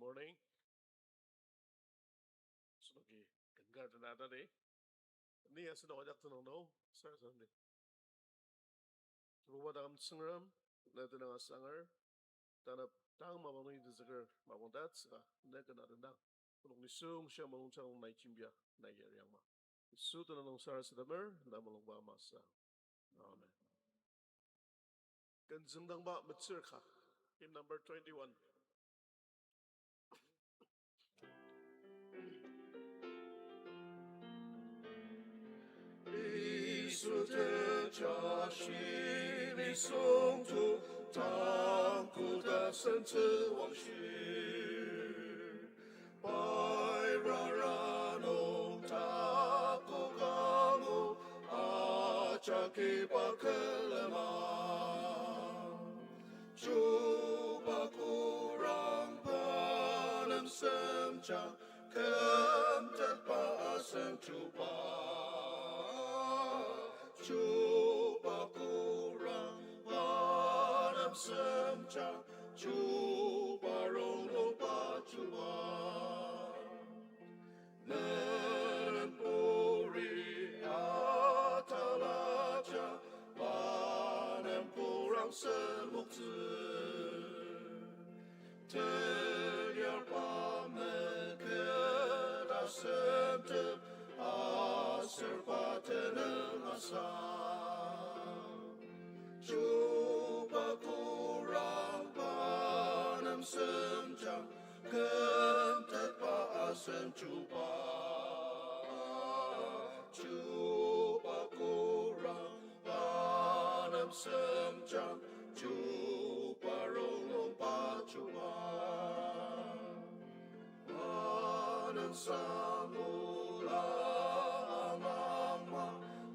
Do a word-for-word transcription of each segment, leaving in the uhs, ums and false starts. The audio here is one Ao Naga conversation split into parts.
morning. Senoki ken kar tena tadi. Ni asenok ajak tenüng nung, sarasademdi. Kibuba taküm Tsüngrem, na tenüng asanger, tanü tang mapang nungi tenzüker mapang tatsüka, na ken atendang. Onok nisung shia mulungjang nung nai jembia, nai yariangma. Yisu tenüng nung sarasademer, na mulungba masü. Amen. Ken züngdangba metsür ka. Hymn number twenty-one. Yisu tejashi nisung tu tang koda sentsü wangshi. Pai rara nung takokangu ajak iba külema. Chuba kurang pa nem semjang kümtetba asen chuba. Chuba kurang pa nem semjang chuba rongnungba chuba. Menen puri atalaja pa nem kurang semoktsü. Teliar pa meketa semtep aser pa tenüng asa. Chuba kurang pa nem semjang kümtetba asen chuba. Chuba kurang pa nem semjang chuba rongnungba chuba. Anan sangula angama,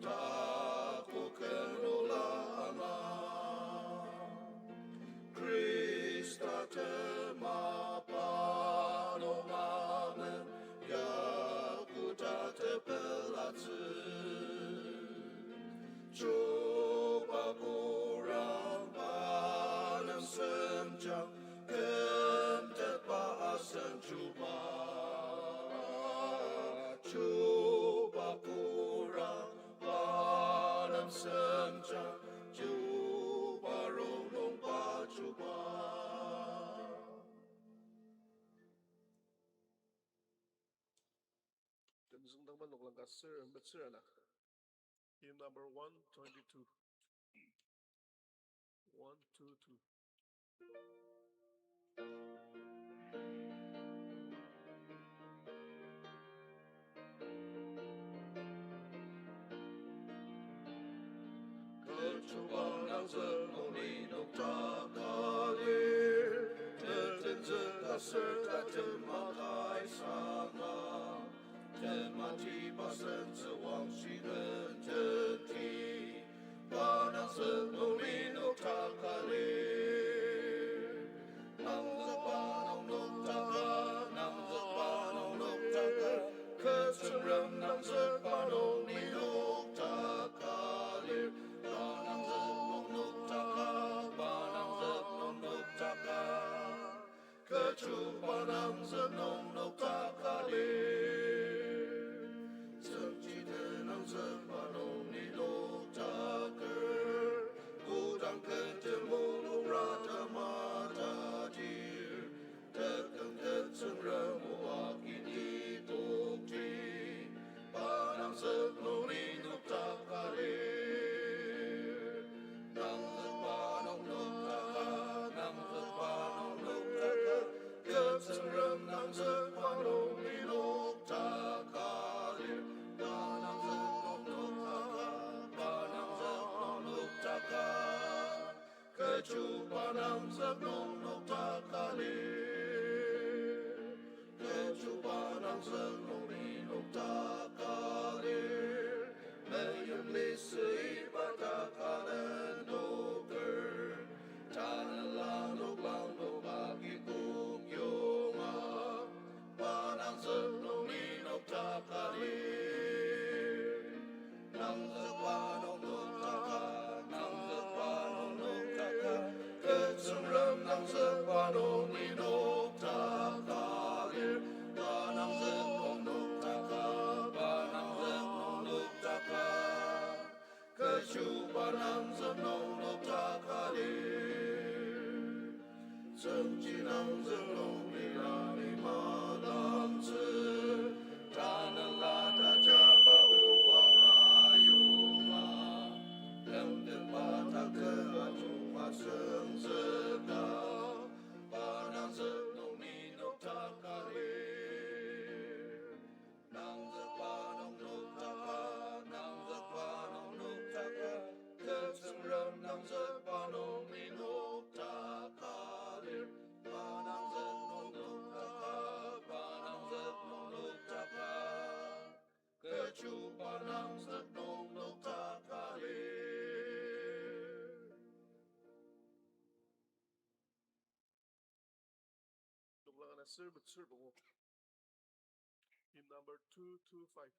takokenula anga. Khrista tema pa nung amen, ya koda tepelatsü. Chuba kurang pa nem semjang kümtetba asen chuba. Chuba kurang pa nem semjang chuba rongnungba chuba. Temzüngdangba noklang ka sür, metsür ana. Hymn number one twenty-two. One, two, two. Kechuba nangzük nung ni nokdaka lir, tetenzük aser tatema kai sanga, tematiba sentsü wangshi nenteti, pa nangzük nung ni nokdaka lir. Nangzük pa nung nokdaka, nangzük pa nung nokdaka, kü Tsüngrem nangzük pa nung ni nokdaka lir. Pa nangzük nung nokdaka, pa nangzük nung nokdaka. Kechuba nangzük nung nokdaka lir. Tsüngchide nangzük pa nung ni nokdaker. Kodang kü temulung rata matadir, teküm kü Tsüngrem o akini tokti. Pa nangzük nung ni nokdaka lir. Nangzük pa nung nokdaka, nangzük pa nung nokdaka, kü Tsüngrem nangzük pa nung ni nokdaka lir. Pa nangzük nung nokdaka, pa nangzük nung nokdaka. Kechuba nangzük nung nokdaka lir. Kechuba nangzük nung ni nokdaka lir. Meyimli süiba dak anendoker. Tanela noklang nung agi kong yonga. Pa nangzük nung ni nokdaka lir. Nangzük pa nung nokdaka, nangzük pa nung nokdaka, kü Tsüngrem nangzük pa nung ni nokdaka Sengchi nangzük nung irani madangtsü, tanela tajaba oang ayonga. Lemtetba takü ajungba sengzüka, pa nangzük nung ni nokdaka lir. Nangzükba nung nokdaka, nangzükba nung nokdaka, kü Tsüngrem nangzükba nung ni nokdaka lir. Pa nangzük nung nokdaka, pa nangzük nung nokdaka, kechiba nangzük nung nokdaka lir. Noklang ana ser metsür bongo. Hymn number two two five.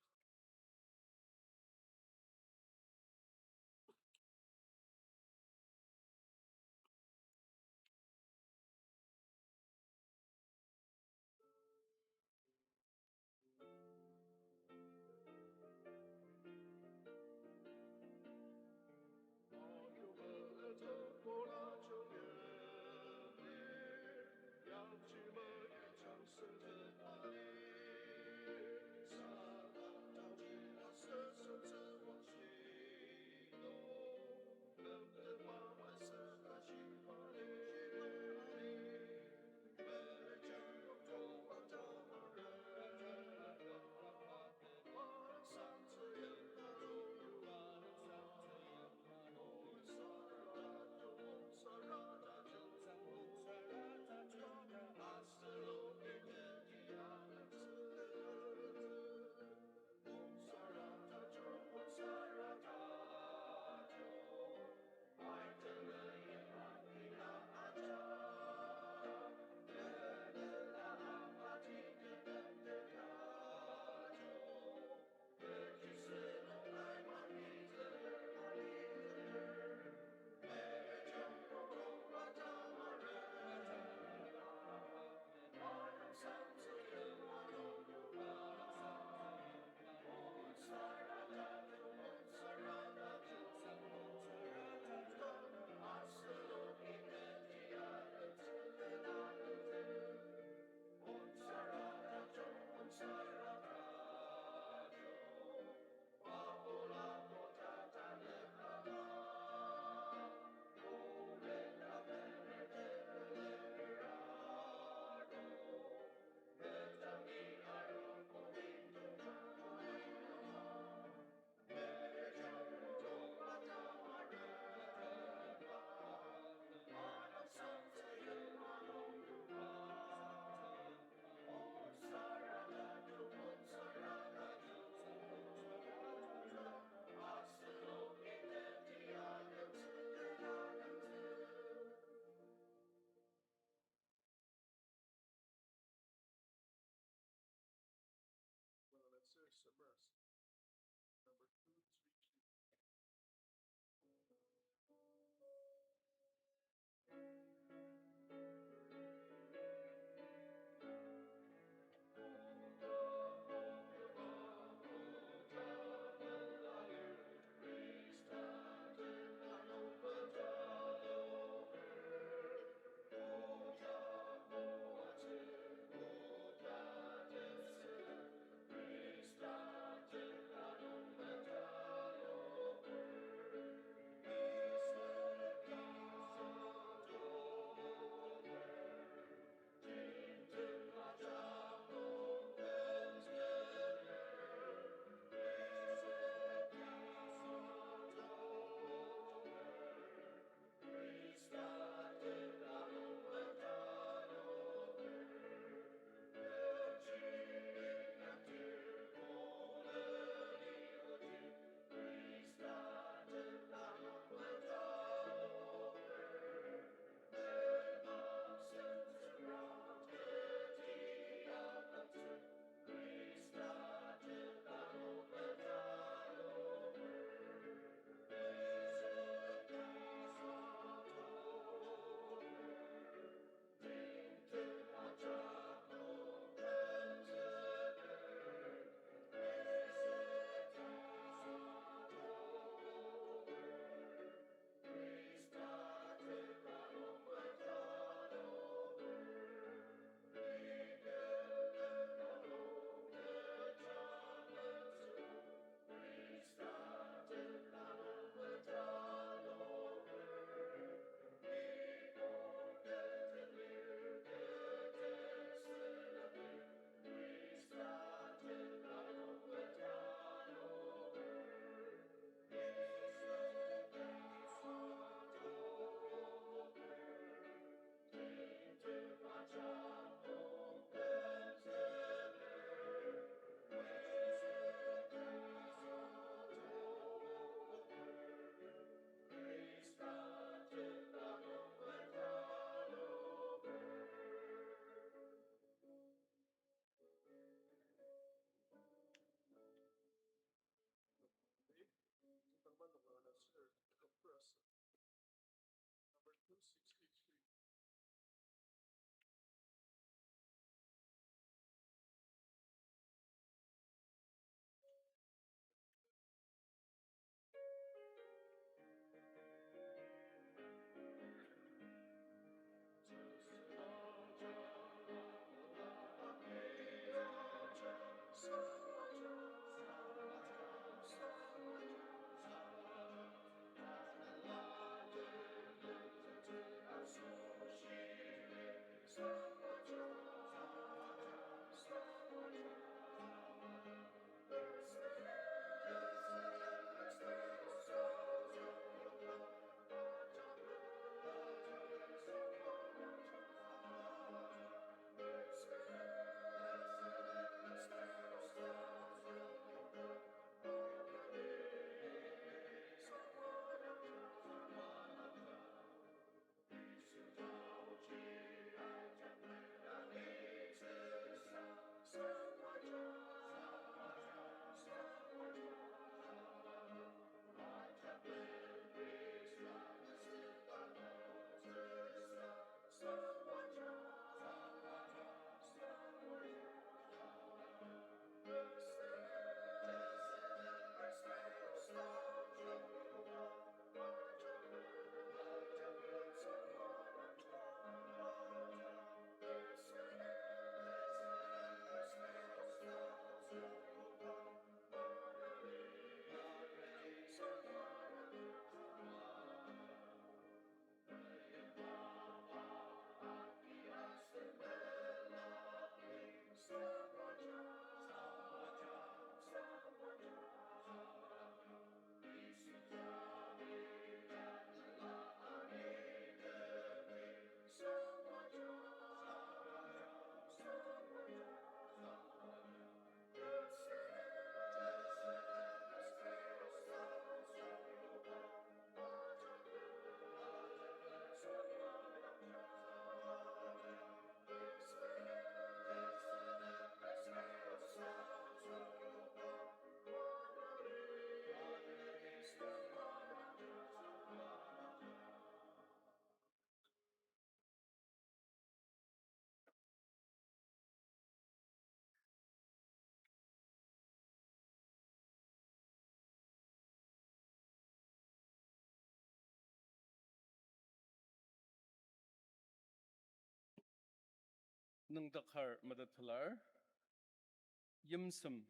Nüngdakar metet pelar, Yimsem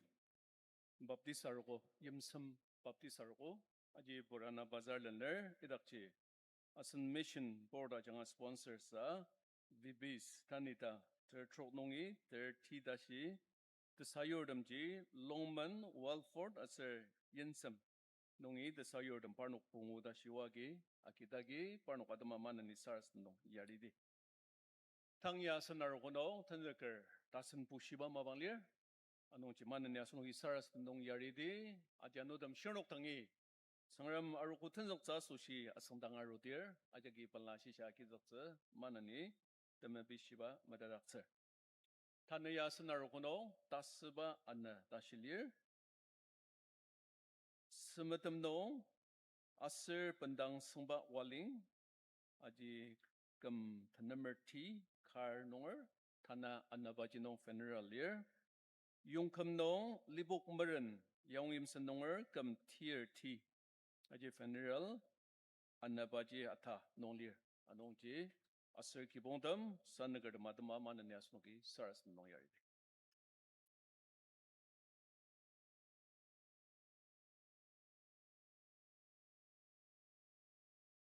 Baptist arogo, Yimsem Baptist arogo, aji Purana Bazar lener idakji. Asen Mission Board ajanga sponsor sa, Vibis, tanü ta, ter trok nungi, ter ti tashi, tesayurtemji, Longmen, Walford, aser Yimsem nungi tesayurtem parnok pungu ta shiwagi, akidagi parnok atema maneni sarasadem nung yaridi. Tang ya asen arogo nung tenzüker tasen pushiba mapang lir. Anungji maneni asenoki sarasadem nung yaridi, adianutem shirnok dangi Tsüngrem arogo tenzüktsü asoshi asüngdang arudir, ajaki pela shisa agizüktsü maneni temepishiba metetdaktsür. Tanü ya asen arogo nung tasüba ana tashi lir. Semetem nung aser bendang süngba waling, aji küm tenemer ti kar nunger, tanü anabaji nung funeral lir. Yongküm nung Libok Meren, Yaung Yimsen nunger küm tir ti, aji funeral anabaji ata nung lir. Anungji aser kibongtem, sanükertem atema maneni asenoki sarasadem nung yaridi.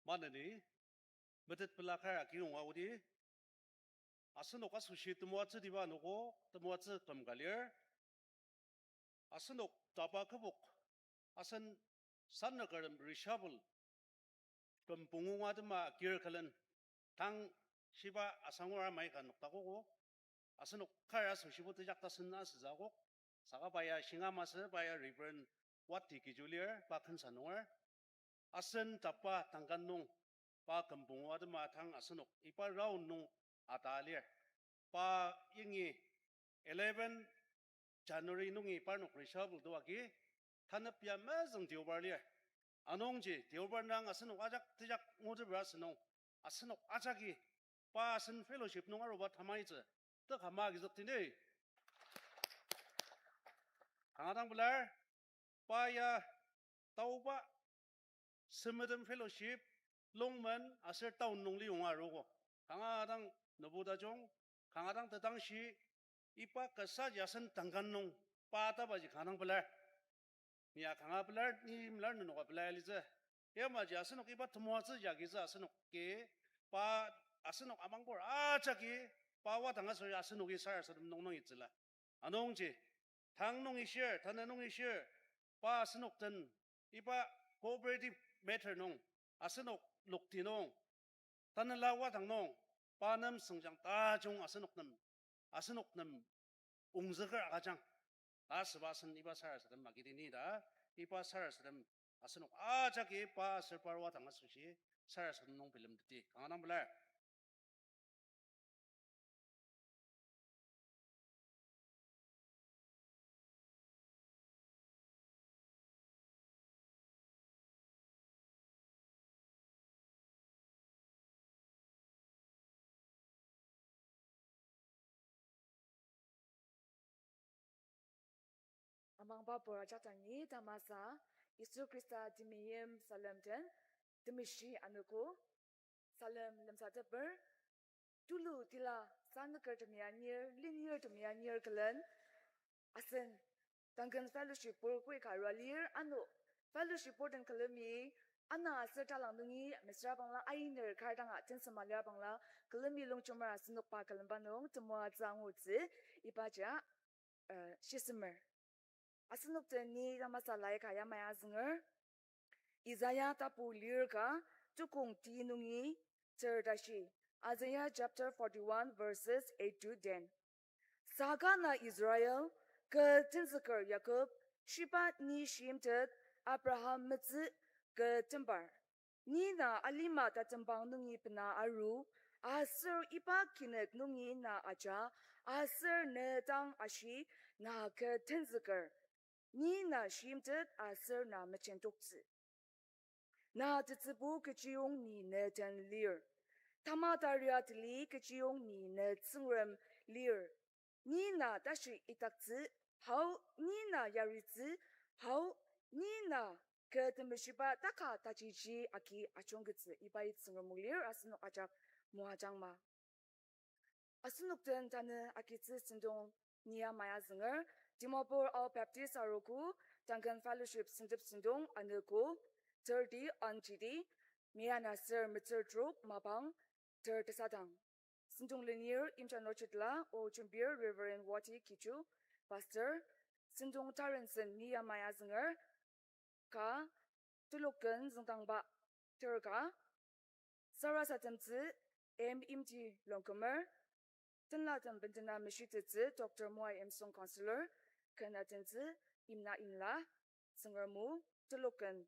Maneni, metet pela kar akiyonga odi, asenok asoshi temoatsütiba anogo, temoatsü küm ka lir. Asenok tapa kübok, asen sanükertem reshuffle küm pungu atema akir külen, tang shiba asangur amai ka noktakogo, asenok kar asoshibo tejak tasen asütsü akok, saka pa ya shinga masü, pa ya Reverend Wati Kijo lir, pa Khensa nunger. Asen tapa tangkan nung, pa küm pungu atema tang asenok iba round nung ata lir. Pa yangi eleven January nungi parnok reshuffle to agi, tanü ya mezüng deobar lir. Anungji deobar nung asenok ajak tejak ngutebra asünung, asenok ajaki pa asen fellowship nung aruba tamaitsü, tekama agizükdi ni. Kanga dang pelar, pa ya taoba Semetem Fellowship, Longmen aser town nung liyonga arogo. Kanga dang nübu tajung, kanga dang tetangshi, iba kasa ji asen tangkan nung, pa tabaji kanga dang pelar. Ni ya kanga pelar, ni melar nenoka pelar alitsü. Yamaji asenok iba temoatsü jagi tsü asenoki, pa asenok amangpur ajaki, pa wadang asür asenoki sarasadem nung nung itsüla. Anungji, tang nungi shir, tanü nungi shir, pa asenok den, iba cooperative matter nung, asenok lokti nung, tanela wadang nung, pa nem süngjang tajung asenok nem, asenok nem ongzüker agüjang. Ta asüba asen iba sarasadem agidi ni ta, iba sarasadem asenok ajaki pa aser par wadang asoshi sarasadem nung bilemteti. Kanga dang pelar. Amangba pur ajak dangi tamasa, Yisu Khrista temeim salem den, temeshi anogo, salem lemsateper, tulu tila sanükertemi anir, linirtemi anir külen, asen Duncan Fellowship pur koi ka arua lir, ano Fellowship pur den külemi, ana aser talang nungi mesüra bangla ainer kar danga tensema lir bangla, külemi longjemer asenok pa külemba nung temoatsü angutsü, ibaji, uh, shisemer. Asenok den ni tamasa lai ka yamai azünger. Isaiah tapu lir ka, tukong ti nungi ter tashi. Isaiah chapter forty-one, verses eight to ten. Saka na Israel, kü tenzüker Jakob, shiba ni shimtet, Abraham metsü, kü tembar. Ni na alima tatembang nungi bena aru, aser iba kinük nungi na aja, aser ne dang ashi, na kü tenzüker. Ni na shimtet aser na mejentoktsü. Na tetsübu kechiyong ni ne den lir. Tama taria tili kechiyong ni ne Tsüngrem lir. Ni na tashi itaktsü, hao, ni na yaritsü, hao, ni na kü temeshiba taka tajiji agi ajungketsü, ibai Tsüngrem o lir asenok ajak moajangma. Asenok den tanü agitsü sentong Nehemiah Zünger, Dimapur Ao Baptist Arogo, Duncan Fellowship sentep sentong anogo, thirty Anjidi, Meyana ser metsür trok mapang ter tesadang. Sentong lenir imjan rojitla o jembir Reverend Wati Kichu, Pastor, sentong tarensen Nehemiah Zünger, ka, telok ken züngdangba, ter ka, sarasademtsü M M D Longkumer, tenlatem bendena meshitettsü Doctor Moai M Song Counselor, ken atentsü Imna Inla, Zünger mu, telok ken,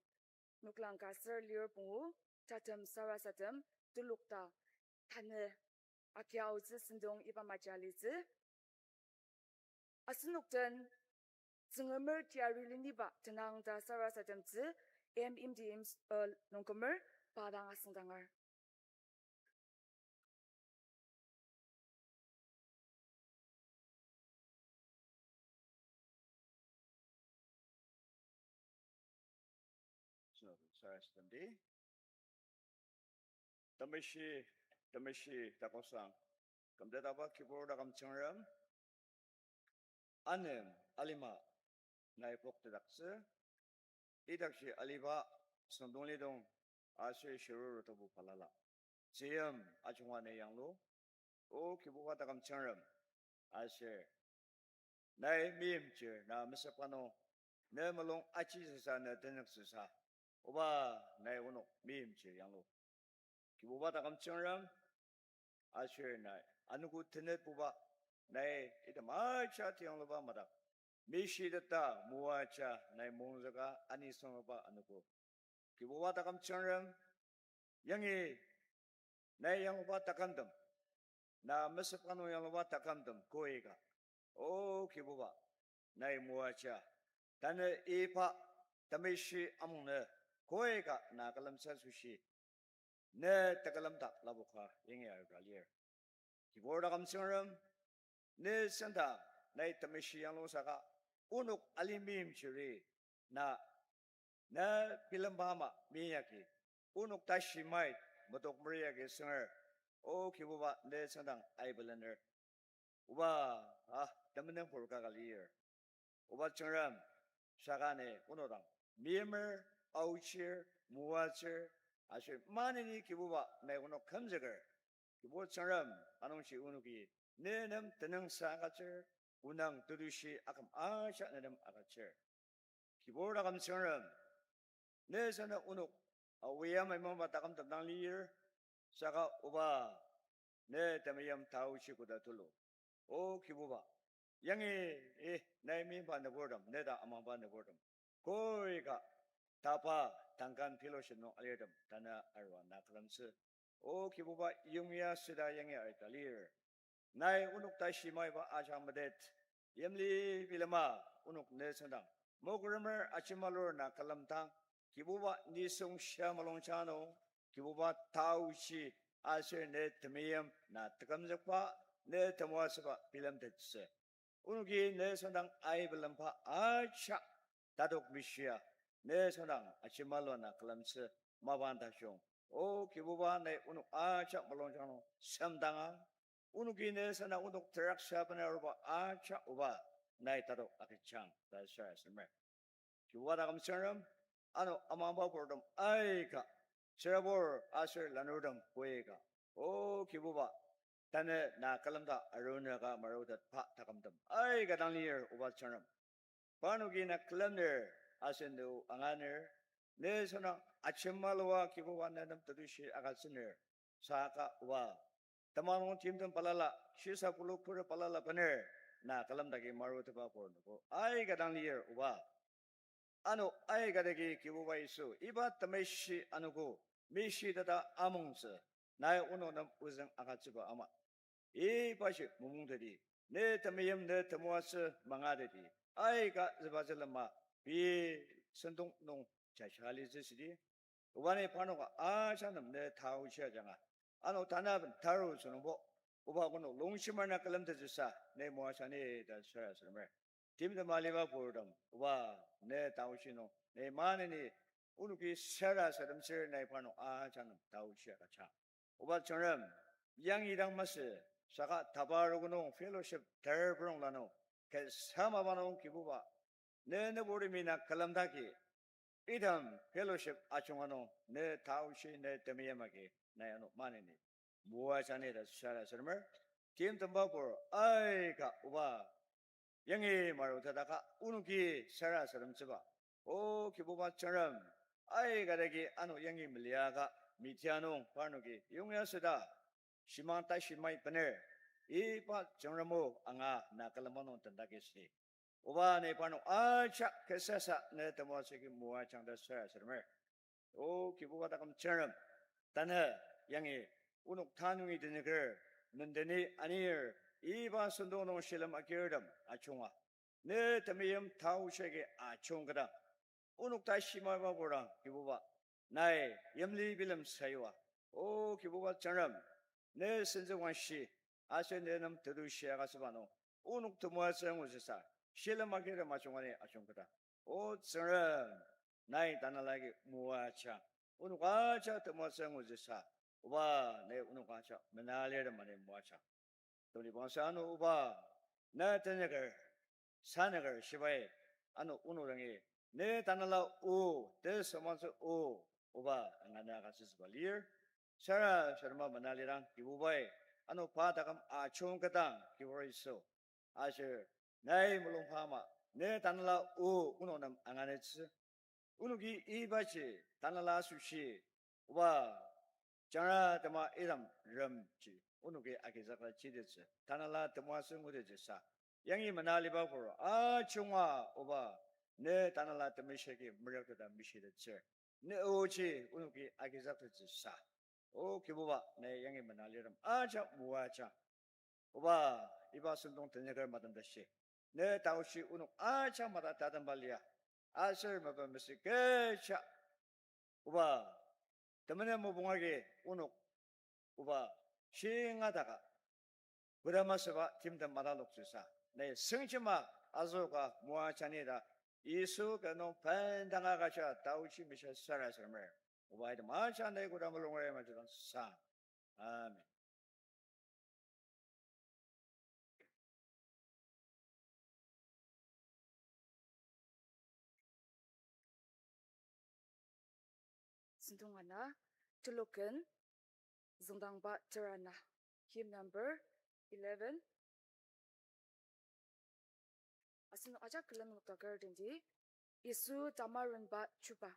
noklang ka ser lir pungu, tatem sarasadem, telok ta, tanü, agia aotsü sentong iba maja litsü. Asenok den, Tsüngremer tiari leniba tenang ta sarasademtsü, M M D M, uh, Longkumer, pa dang asüngdanger. So, sarasademdi. Temeshi, temeshi takosang. Kümtetaba Kibur taküm Tsüngrem. Anem alima nai poktetdaktsü. Idakji aliba süngdonglidong aser shiruru tebu balala. Tzüyim ajunga ne yanglu. O Kibuba taküm Tsüngrem. Aser nai meimchir na mesepka nung, ne mulung ajisüsa ne tenüktsüsa, oba nai onok meimchir yanglu. Kibuba taküm Tsüngrem, aser nai anogo tenetbuba, nai item aja tiyangluba madak, mishiteta moaja nai mongzüka anisüngba anogo. Kibuba taküm Tsüngrem, yangi nai yangluba takümtem, na mesepka nung yangluba takümtem koika, O Kibuba, nai moaja, tanü iba temeshi amungnü koika na külemtsü asoshi, ne tekülem dak lapoka yangi arka lir. Kibur taküm Tsüngrem, ne sendang nai temeshi yanglusaka, onok ali meimchiri na, na bilemba ama meinyaki, onok tashi mait metok meri agi sünger, O Kibuba ne sendang aibelener. Oba, ah, temenen pur kaka lir. Oba Tsüngrem, saka ni onok dang meimer, aochir, moatsür, aser maneni Kibuba nai onok kümzüker. Kibur Tsüngrem, anungji onoki ne nem tenüngsang agütsür, onang tetushi aküm ajak ne nem agütsür. Kibur taküm Tsüngrem, ne sendang onok aoa maimangba takümtem dang lir, saka Oba, ne temeim taochi koda tulu. O Kibuba, yangi, eh, nai meimba nüburtem, ne dang amangba nüburtem, koika tapa Duncan Fellowship nung alirtem tanü arua na külemtsü, O Kibuba, yongya süda yangi arka lir. Nai onok tashi maiba ajak metet, yimli bilema onok ne sendang mokremer ajemalur na külemdang, Kibuba nisung shia mulungjang nung, Kibuba taochi aser ne temeim na tekümzükba, ne temoatsüba bilemtettsü. Onoki ne sendang aibelemba ajak tatok mishia, ne sendang ajemalua na külemtsü mapang tajung. O Kibuba, nai onok ajak mulungjang nung semdangang. Onoki ne sendang onok teraksa bener aruba ajak Oba, nai tatok agüjang ta sarasademer. Kibuba taküm Tsüngrem, ano amangba purtem aika, tsürabur aser lanurtem koika, O Kibuba, tanü na külemdak arunüka marutetba takümtem aika dang lir Oba Tsüngrem. Parnoki na külemner asen nü anganer, ne sendang ajemalua Kibuba ne nem tetushi agütsüner, saka Oba, temang nung timtem balala, shisa pulu pura balala bener, na külemdaki marutetba purnogo aika dang lir Oba. Ano aikataki Kibuba Yisu, iba temeshi anogo, mishiteta amongtsü, nai onok nem ozüng agütsüba ama, ibaji momongteti, ne temeim ne temoatsü mangateti, aika züba zülema, pei sentong nung jaja litsü südi, Oba ni parnoka ajak nem ne taochi ajanga, ano tanaben tarutsü nungbo, Oba konok longshimar na külemtettsüsa ne moajang ni ta sarasademer. Timtem aliba purtem, Oba, ne taochi nung ne maneni onoki sarasademtsür, nai parnok ajak nem taochi agüjang. Oba Tsüngrem, yangi dang masü, saka tabarugo nung fellowship ter purong lanung, kasa mapa nung Kibuba, ne nüburtemi na külemdaki, item fellowship ajunga nung ne taoshi ne temeim agi nai ano maneni moajang ni ta sarasademer. Timtemba pur aika oba yangi maru tataka onoki sarasademtsüba. O Kibuba Tsüngrem, aika dagi ano yangi meliaka, media nung parnoki yongya süda shimang tashi mai bener, iba Tsüngrem o anga na külema nung tendaki südi. Oba nai parnok ajak kesasa ne temoatsü agi moajang ta sarasademer. O Kibuba taküm Tsüngrem, tanü yangi onok tanungi tenzüker, mendeni anir, iba sentong nung shilem agirtem ajunga, ne temeim taoshi agi ajungketang, onok tashi maiba purang Kibuba, nai yimli bilem sayua. O Kibuba Tsüngrem, ne sentsüwangshi, aser ne nem tetushi agütsüba nung, onok temoatsü ngutsüsa, shilem agirtem ajunga ni ajungketang, O Tsüngrem, nai tanela agi moajang, onok ajak temoatsü ngutsüsa, oba, nai onok ajak menalirtem ani moajang. Tuli bangsa ano oba, na tenüker, sanüker shibai, ano onok dangi, ne tanela o, tesüngmangtsü o, oba, angana agütsütsüba lir. Sarasadema menalidang Kibubai, ano pa taküm ajungketang Kibuba Yisu, aser nai mulungba ama, ne tanela o onok nem anganütsü. Onoki ibaji tanela asoshi, oba, jangra tema item remji onoki agizükla jiditsü, tanela temoatsü ngutettsüsa, yangi menaliba pur ajunga oba, ne tanela temeshi agi merükdaka mishitettsür, ne oji onoki agizüktettsüsa. O Kibuba, nai yangi menalirtem ajak moajang. Oba, iba sentong tenüker matem tashi, ne taoshi onok ajak mata tatemba lia, aser mapa mesü kecha, oba, temenen mopung agi onok, oba, shinga daka kodama süba timtem mataloktsüsa, nai sengjema azüka moajang ni ta, Yisu kü nung bendanga agüja taoshi mishia sarasademer. Oba, item ajak nai koda mulunger yamaji dang sang. Amen. Sentong ana, teloken, züngdangba terana, hymn number eleven. Asenok ajak külem nokdaker tendi, Yisu tamarenba chuba.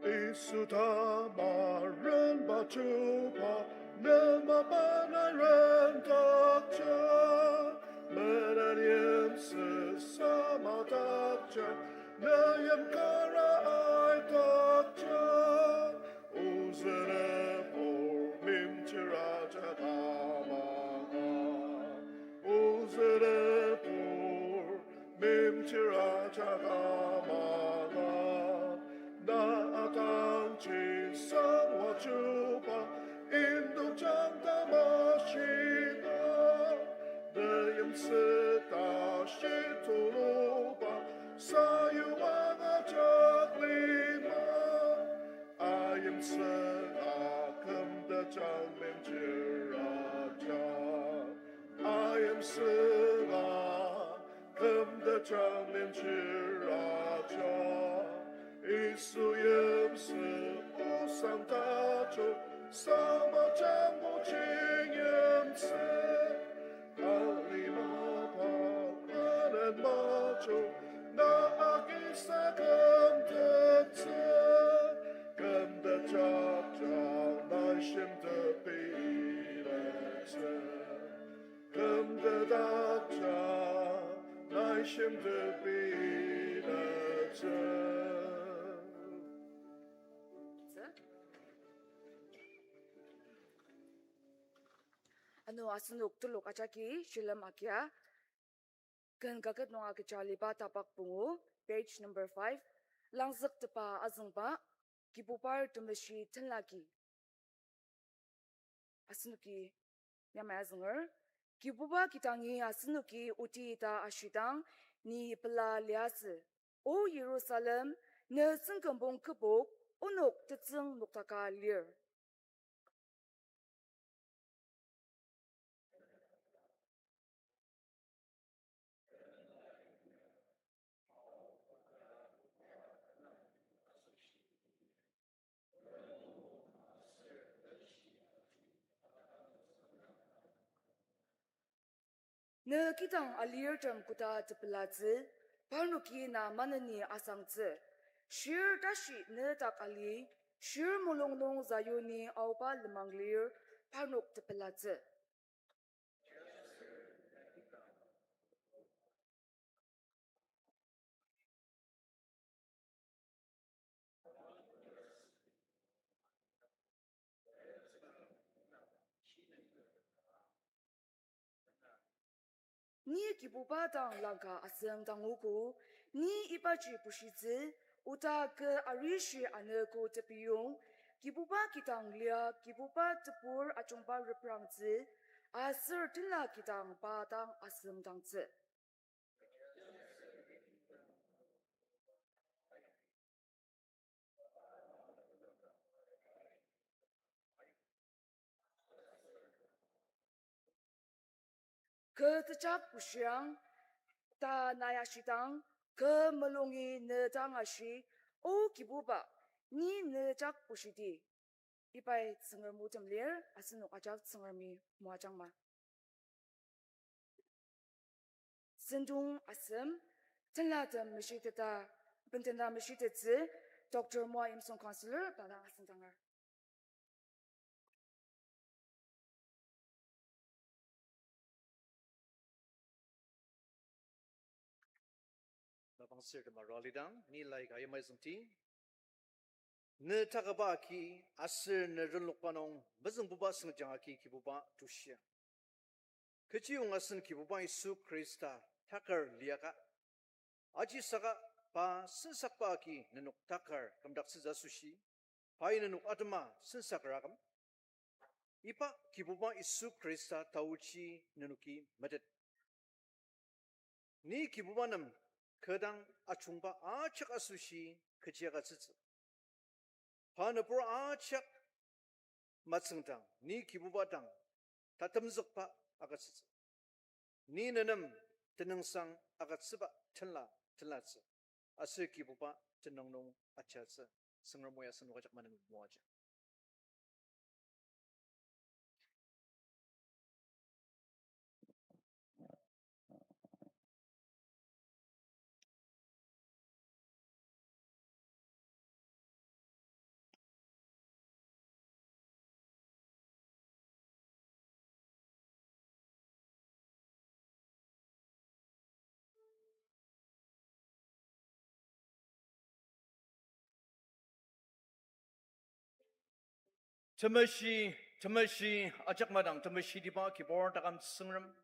Yisu tamarenba chuba, ne mapa nai rendakja, menen yimsüsa madakja, ne yim kara aidakja. Ozüle pur mimchir ajak amanga. Ozüle pur mimchir ajak amanga. Na atangji sangwa chuba, indokjang tamashina. Ne yimsü tashi tuluba, sayuang ajak lima. Ayimsüng akümdajang mimchir ajak. Ayimsüng akümdajang mimchir ajak. Yisu yimsü osang tajung, sama jangbo jing yimsü. Alima pa menen majung, na agisa kümtettsü. Kümtetdakjang nai shimtet bilettsü. Kümtetdakjang nai shimtet bilettsü. Ano asenok telok ajaki shilem agia, ken kaket nung agüja aliba tapak pungu, page number five, Langzüktepa azüngba, Kibubar temeshi tenlaki. Asenoki yamai azünger, Kibuba kidangi asenoki oti ta ashidang, ni pela liasü. O Yirusalem, ne sengkümpong kübok, onok tetsüng noktaka lir. Ne kidang alirtem koda tepelatsü, parnoki na maneni asangtsü. Shir tashi ne dak ali, shir mulung nung Zioni aoba lenmang lir, parnok tepelatsü. Ni Kibuba dang langka asüngdangogo, ni ibaji bushitsü, oda kü arishi anogo tepiyong, Kibuba kidang lia, Kibuba tebur ajungba reprangtsü, aser tenla kidang pa dang asüngdangtsü. Kü tejak bushiang, ta nai ashidang, kü mulungi ne dang ashi, O Kibuba, ni ne jak bushidi. Ibai Tsüngrem o tem lir, asenok ajak Tsüngremi moajangma. Sentong asem, tenlatem meshiteta, bendena meshitettsü, Doctor Moa Imsung Counselor, pa dang asüngdanger. Labang sür tema ralidang, ni laika yamai züngti. Ne takaba agi, aser ne renlokba nung, mezüngbuba süngjang agi Kibuba tushia. Kechiyong asen Kibuba Yisu Khrista takar liaka. Ajisaka pa sensakba agi nenok takar kümdaktsütsü asoshi, pai nenok atema sensaker aküm. Iba Kibuba Yisu Khrista taoji nenoki metet. Ni Kibuba nem kü dang ajungba ajak asoshi kechi agütsütsü. Pa nübur ajak matsüngdang, ni Kibuba dang tatemzükba agütsütsü. Ni nenem tenüngsang agütsüba tenla, tenlatsü. Aser Kibuba tenüng nung ajatsü. Tsüngrem o ya asenok ajak maneni moaja. Temeshi, temeshi, ajak madang temeshitiba kibur taküm Tsüngrem.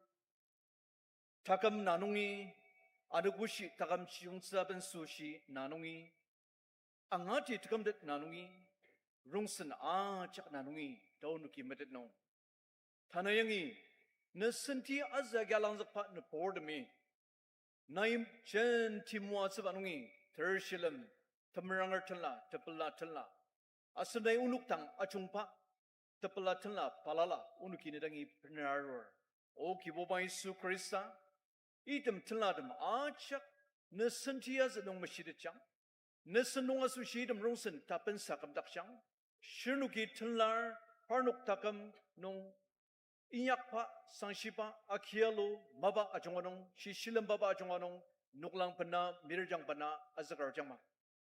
Taküm na nungi, anogoshi taküm chiyungtsü abensoshi na nungi, angati tekümtet na nungi, rongsen ajak na nungi, taonoki metet nung. Tanayangi, ne senti azü agi alangzükba nüburtemi, naim jenti moatsüba nungi, tershilem, temeranger tenla, tepela tenla, aser nai onok dang ajungba, tepela tenla, balala, onoki ne dangi bener arur. O Kibuba Yisu Khrista, item tenlatem ajak, ne senti azü nung meshitetjang, ne sen nung asoshi item rongsen tapensa kümdakjang, shirnoki tenlar, parnok taküm nung inyakba, sangshiba, akialu, mapa ajunga nung, shishilemba ajunga nung, noklang bena, mirjang bena, azükarjangma.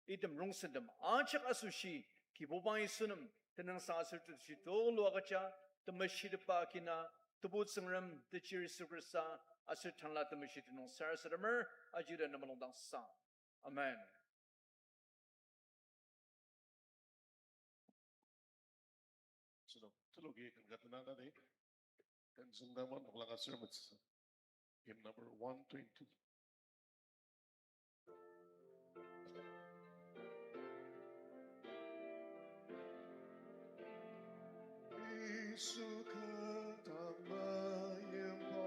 Item rongsentem ajak asoshi, Kibuba Yisu nem, tenüngsang aser tetushi tulu agüja, temeshitepba agina, Tebu Tsüngrem, Techir Yisu Khrista, aser Tanela Temeshi tenüng sarasademer, ajida nemulung dang sang. Amen. Sino, tuluki ken katenang tadi, ken züngdangma noklang aser metsü. Hymn number one twenty. Yisu kü tang mayimba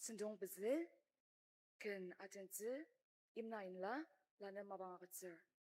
Sentong pezü, ken atentsü, imna inla, lanur mapang agütsür.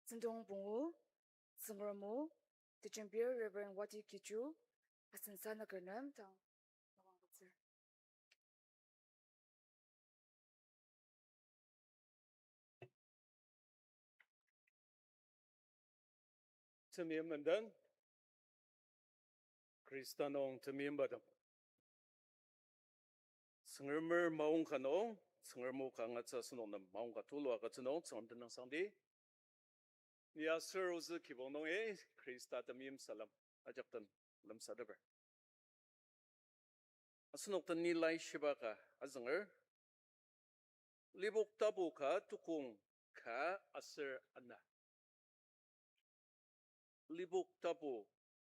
Tsüngdong pungu, Tsüngrem o, tejembir Reverend Wati Kichu, asen sanaker nem tang. Temeim menden, Khrista nung temeimbatem. Tsüngremer maongka nung, Tsüngrem o ka angatsü asenok nem maongka tulu agütsü nung, Tsüngrem tenüng sangdi. Ni aser ozü kibong nungi Khrista temeim salem ajak den lemsateper. Asenok den ni laishiba ka azünger, Lipok tapu ka tukong ka aser ana. Lipok tapu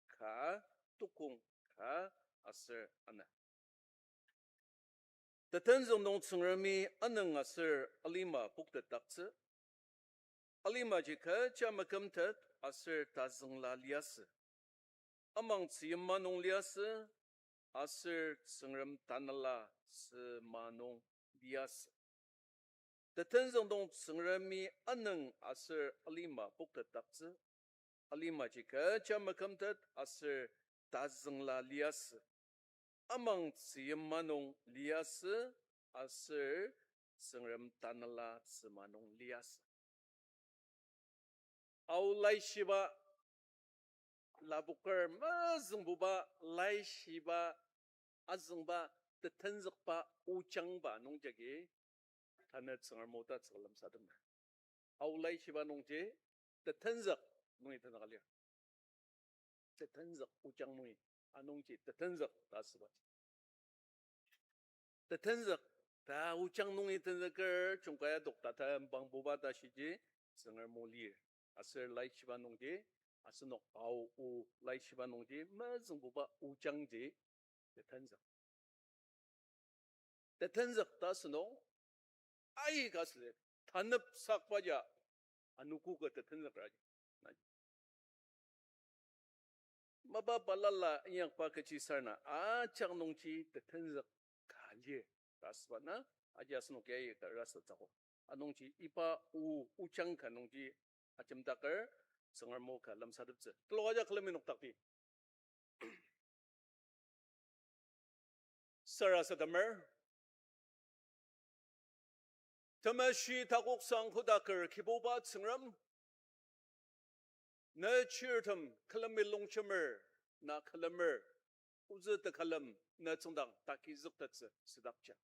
ka tukong ka aser ana. Tetenzük nung Tsüngremi anüng aser alima poktetdaktsü. Alimaji kecha mekümtet aser tazüngla liasü. Amang tzüyima nung liasü, aser Tsüngrem tanela tzüma nung liasü. Tetenzük nung Tsüngremi anüng aser alima poktetdaktsü. Alimaji kecha mekümtet aser tazüngla liasü. Amang tzüyima nung liasü, aser Tsüngrem tanela tzüma nung liasü. Ao laishiba, lapoker mezüngbuba, laishiba, azüngba, tetenzükba ojangba nungjagi, tanü Tsüngrem o ta tsüka lemsatemer. Ao laishiba nungji, tetenzük nungi tenzüka lir. Tetenzük ojang nungi, anungji tetenzük ta asübaji. Tetenzük ta ojang nungi tenzüker jungkaya dokta ta bangbuba ta shiji, Tsüngrem o lir. Aser laishiba nungji, asenok ao o laishiba nungji, mezüngbuba ojangji tetenzük. Tetenzük ta asünung, aika süle, tanep sakba ja, anogo ka tetenzük raji. Mapa balala inyakba kechi sarena, ajak nungji tetenzük ka lir. Ta asüba na, aji asenok ya ka rasa tsüko. Anungji iba o, ojang ka nungji ajemdaker, Tsüngrem o ka lemsateptsü. Teloka ja külemi noktakti. Sarasademer. Temeshi takoksang kodaker Kibuba Tsüngrem, ne chirtem külemi longjemer, na külemer, ozü tekülem ne tsüngdang takizüktettsü südakja.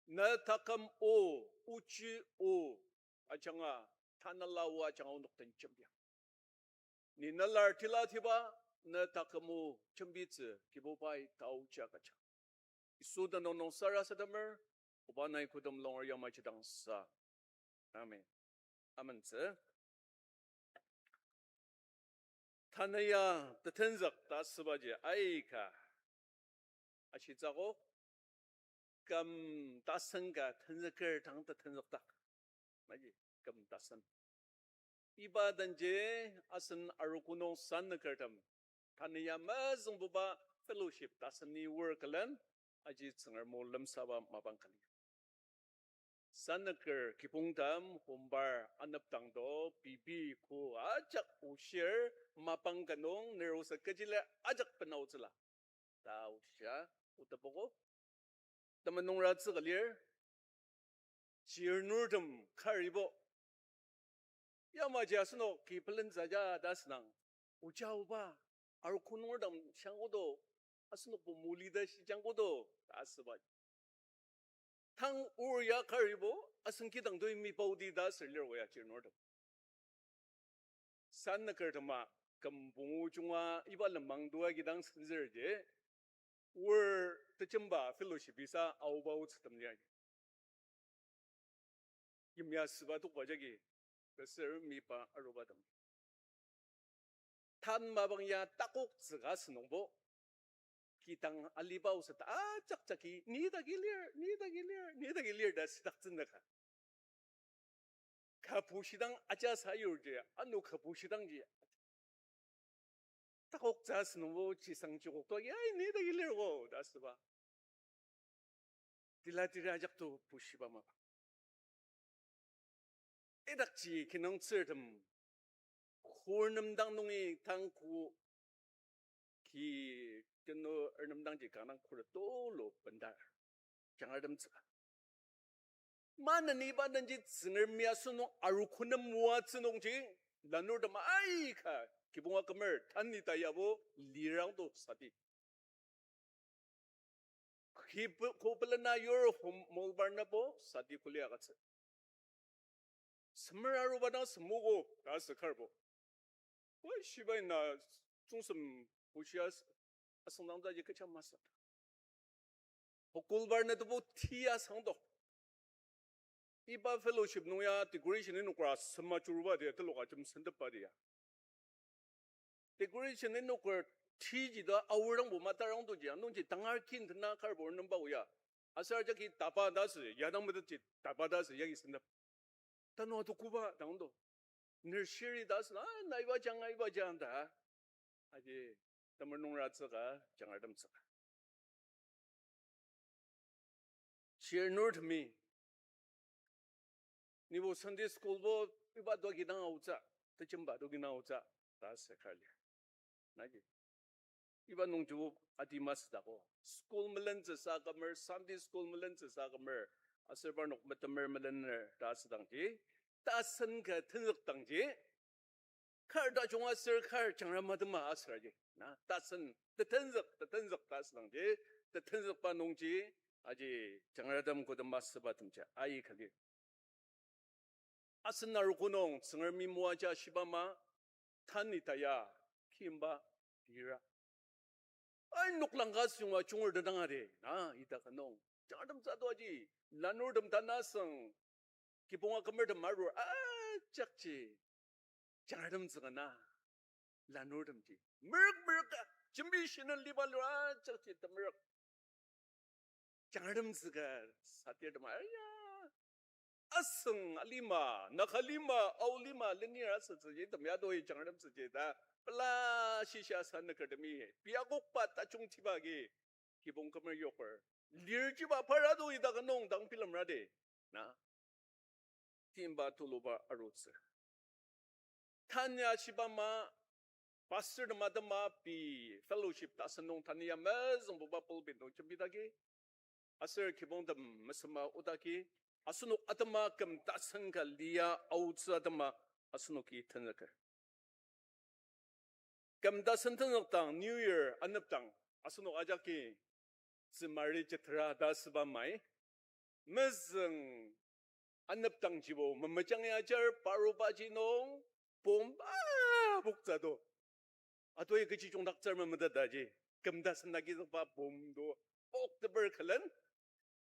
Ne taküm o, ochi o, ajanga, tanela o ajanga onok den jembiang. Ni nelar tila tiba, ne taküm o jembitsü Kibubai taoji agüjang. Yisu tenüng nung sarasademer, oba nai kodem longer yamaji dang sa. Amen. Amentsü. Tanü ya tetenzük ta asübaji aika ashitsü akok, küm tasen ka tenzüker dang tetenzükdak. Maji, küm tasen. Iba denji asen arogo nung sannükertem, tanü ya mezüngbuba fellowship taseni wor külen, aji Tsüngrem o lemsaba mapang ka lir. Sannüker kibongtem hombar anepdangdo, pei pei ko ajak oshir, mapang ka nung nerosa kechi lir ajak benaotsüla ta oshia, otepoko. Temenen nungratsü ka lir, chirnurtem karibo. Yamaji asenoki pelentsü ja ta asünang, oja oba, arogo nungertem shiang kodo, asenokbo moli ta shijang kodo ta asüba. Tang or ya karibo, asen kidang toi mipaudi ta asür lir o ya chirnurtem. Sannükertema küm pungu junga iba lenmang tua kidang senzürji, or tejemba fellowship isa aoba otsütem lir. Yimya süba tokba jagi, kü ser mipa arubatem, tan mapang ya takoktsü ka asünungbo, kidang aliba oset ajak jagi, ni dagi lir, ni dagi lir, ni dagi lir ta südaktsünaka. Ka pushidang aja sayurji, ano ka pushidangji takoktsü asünungbo chisang chikokto agi, ai, ni dagi lir ko ta asüba. Tila tira ajak to pushiba mapa. Idakji kinungtsürtem, kur nemdang nungi tang ku ki tenu ernemdangji kanga kur tulu bendar. Jangratemtsüka. Maneni iba denji Tsüngremi asenok arogo nem moatsü nungji, lanurtem aika kibong akümer tanü ta yabo lirangdo sati. Ki pe-, ko pelena yur hom molbar nabo sati kuli agütsü. Semer aruba dang semogo ta asü karbo. Oi, shibai na tsüngsem bushia s-, asüngdang taji kecha masü. Hokulbar na tebo tia sangdok. Iba fellowship nung ya decoration inokra sema churuba dia teloka jem sendepba dia. Decoration inoker tiji ta aor dangbo matarangdoji, anungji tangar kin tena karbo nemba oya. Aser jagi taba ta asü, yadang metetji taba ta asü, yagi sendep. Tanü atokoba dangdo. Nursery ta asü, ah, na iba jang, iba jang ta. Aji, temenen nungratsüka, jangratemtsüka. Chirnurtemi, nibo Sunday school bo iba doki dang aotsü, tejemba doki dang aotsü ta asü ka lir. Nagi, iba nungjibo ati masüdako. School melentsüsa kümer, Sunday school melentsüsa kümer, aser parnok metemer melener ta asüdangji, tasen ka tenzükdangji, kar tajung aser kar jangramatema asüraji. Na, tasen, tetenzük, tetenzük ta asüdangji, tetenzükba nungji, aji jangratem kodem asübatemji aika lir. Asen arogo nung Tsüngremi moaja shiba ama, tanü ta ya, kimba, lira. Ai, noklang ka süngwa junger tenangadi, na, ita ka nung. Jangratemtsü atoaji, lanurtem tanasüng, kibong akümertem arur ajakji, jangratemtsü kanga lanurtemji merük merüka jembi shina liba lur ajakji temerük. Jangratemtsü ka satirtem aya. Asüng alima, Naga lima, Ao lima lenir asütsüji item ya toi jangratemtsüji ta pela shisa sa nükertemi pei akokba tajungtiba agi kibong kümer yoker. Lirjiba par ado ita ka nung dang bilemra di. Na. Timba tuluba arutsü. Tanya shiba ama, pastor tema tema pei fellowship ta sentong tanya mezüngbuba pulpit nung jembidaki, aser kibongtem mesema odaki, asenok atema küm tasen ka lia aotsü atema asenoki tenzüker. Küm tasen tenzükdang New Year anepdang asenok ajaki tsümari jitera ta süba mai. Mezüng anepdangjibo memejangi ajar parubaji nung bomb a poktsü to. Atoi kechi jungdaktsür memetetaji. Küm tasen agizükba bomb to pokteper külen.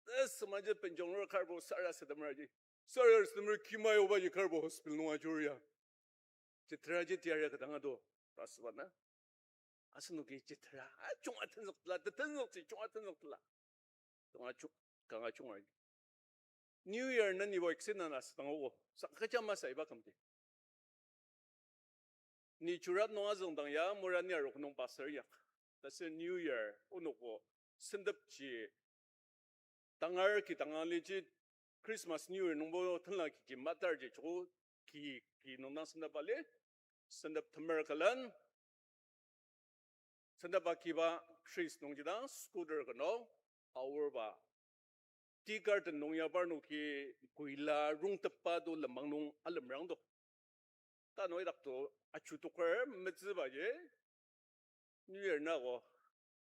Tesümaji penjong ro karbo sarasademraji. Sarasademra kima yobaji karbo hospital nung ajur ya. Jiteraji tiara kadang ado. Rasüba na. Asenoki jitera. A, junga tenzüktela, tetenzükji junga tenzüktela. Junga ju-, kanga junga. New Year na nibo exit na na südang ogo. Sa kecha masa iba kümdi. Ni churat nung azüngdang ya, mura ni arok nung pastor yak. Taser New Year, onokbo, sentepji, tangar ki tangar liji, Christmas, New Year nungbo tenla kiji matarji joko ki, ki nung dang sentep ali, sentep temer külen, sentep akiba trees nungji dang scooter kano aorba. Tea garden nung ya parnoki koila rongtepba to lenmang nung alemrang to. Tanü idakto achutoker metsübaji. New Year nako.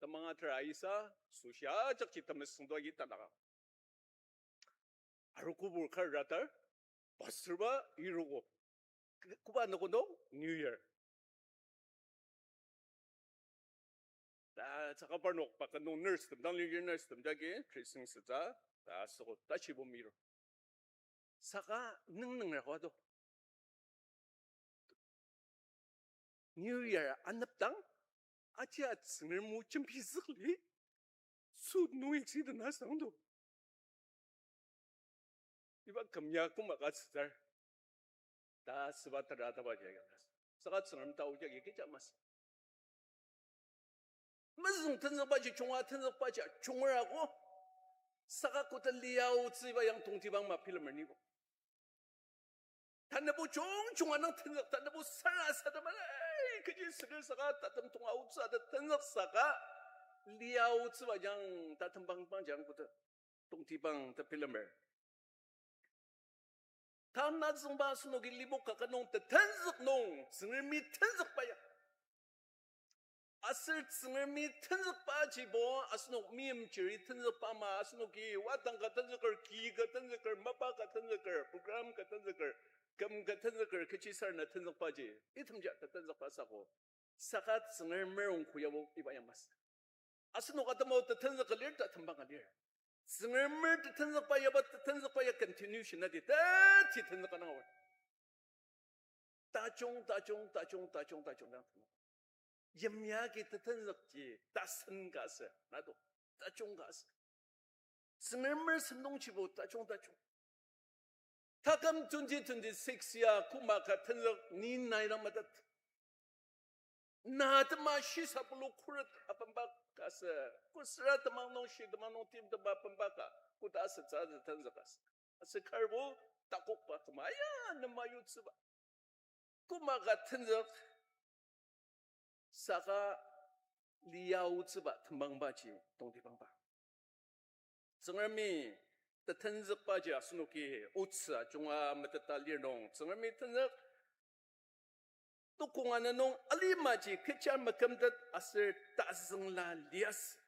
Temang ater aisa, süshi ajakji temesüngdo agi tanaka. Arokobur kar ratar, pastor ba irogo. K-, koba noko no, New Year. Ta saka parnok pa kanung nurse tem, dang liji nurse tem jagi, tracing süta, ta soko, ta shibo miro. Saka nung nung rako ado. New Year anepdang, aji Tsüngrem o jembizükli, su nung exit na sang do. Iba küm ya koma ka tsütsür. Ta süba tera taba jagi. Saka Tsüngrem ta o jagi kecha masü. Mezüng tenzükbaji, junga tenzükbaji, jungera ko. Saka koda liaotsü iba yang tongtibang ma bilemer niko. Tanübo jungjunga nung tenzük, tanübo sarasadema, ai, kechi süker saka tatem tonga aotsü ata tenzük saka, liaotsüba jang, tatem bangbang jang koda tongtibang ta bilemer. Tanü züngba asenoki Lipok kaka nung tetenzük nung, Tsüngremi tenzükba ya. Aser Tsüngremi tenzükbajibo, asenok meimchiri tenzükba ama, asenoki wadang ka tenzüker, ki ka tenzüker, mapa ka tenzüker, program ka tenzüker, küm ka tenzüker, kechi sarena tenzükbaji, itemji tetenzükba sako. Saka Tsüngremer ongko yabo iba ya masü. Asenok atema tetenzük ka lir, tatembang ka lir. Tsüngremer tetenzükba yaba tetenzükba ya continuation adi, teti tenzük ka nang aor. Tajung, tajung, tajung, tajung, tajung, tajung. Yimya agi tetenzükji tasen ka asü, nado, tajung ka asü. Tsüngremer sentongjibo tajung, tajung. Taküm twenty twenty-six ya koma ka tenzük ni nai dang matet. Na atema shisa pulu khuret apenba ka asü, kusüra temang nung shi temang nung timtemba apenba ka, koda asütsü tetenzük asü. Aser karbo takokba tema ya nema yutsüba. Koma ka tenzük saka liaotsüba tembangbaji tongtibangba. Tsüngremi tetenzükbaji asenoki otsü ajunga meteta lir nung Tsüngremi tenzük, tukonga na nung alimaji kecha mekümtet aser tazüngla liasü.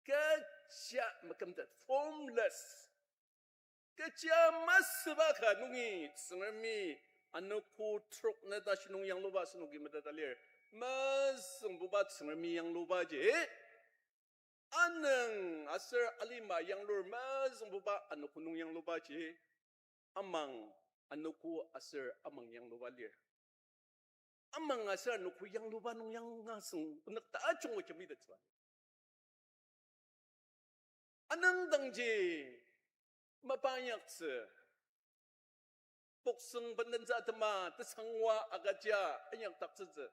Kecha mekümtet, formless. Kecha masüba ka nungi Tsüngremi anogo trok na tashi nung yangluba asenoki meteta lir. Mezüngbuba Tsüngremi yanglubaji, anüng aser alima yanglur mezüngbuba anogo nung yanglubaji, amang anogo aser amang yangluba lir. Amang aser anogo yangluba nung yanga süng onük tajung o jembitettsüba. Anüngdangji mapa inyaktsü, poksüng bendentsü atema tesangwa agüja inyakdaktsütsü.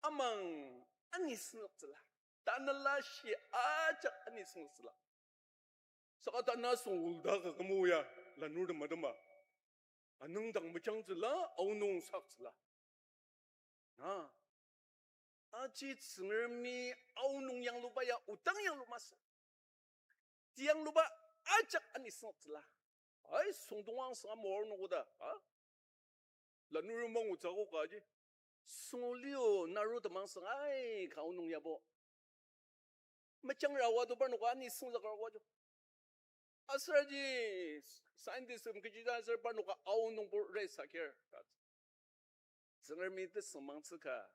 Amang anisüngzüktsüla. Tanela shi ajak anisüngzüktsüla. Saka tanü süngulda ka kümoya lanurtem atema anüngdang mejangtsüla, aonung saktsüla. Na, aji Tsüngremi aonung yangluba ya odang yanglu masü. Tiyangluba ajak anisüngzüktsüla. Ai, süngdongang sünga mor nungoda, a? Lanur mangutsü akoka ji. Süngulio naru temang sünga ai ka aonung yabo. Mejangra wa do parnoka anisüngzüker wa jo. Aser aji scientism kechida aser parnoka aonungbo resakir. Tsüngremi tesüngmangtsü ka.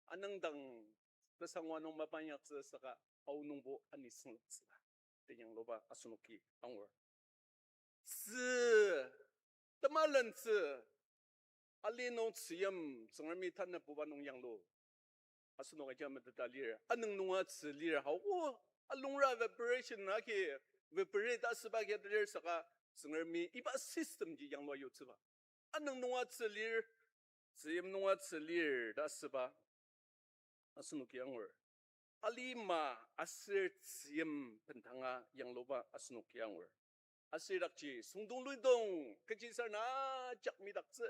Anüngdang tesangwa nung mapa inyaktsü saka aonungbo anisüngzüktsüla. Teyangluba asenoki angur. Tzü, temalentsü, ali nung tzüyim, Tsüngremi tanabuba nung yanglu. Asenok aja meteta lir, anüng nunga tzü lir, hao, alungra evaporation agi, evaporate asüba agi lir saka, Tsüngremi iba system ji yanglua yutsüba. Anüng nunga tzü lir, tzüyim nunga tzü lir ta asüba asenoki angur. Alima aser tzüyim bendanga yangluba asenoki angur. Aser idakji süngdong luidong kechisarena ajak midaktsü.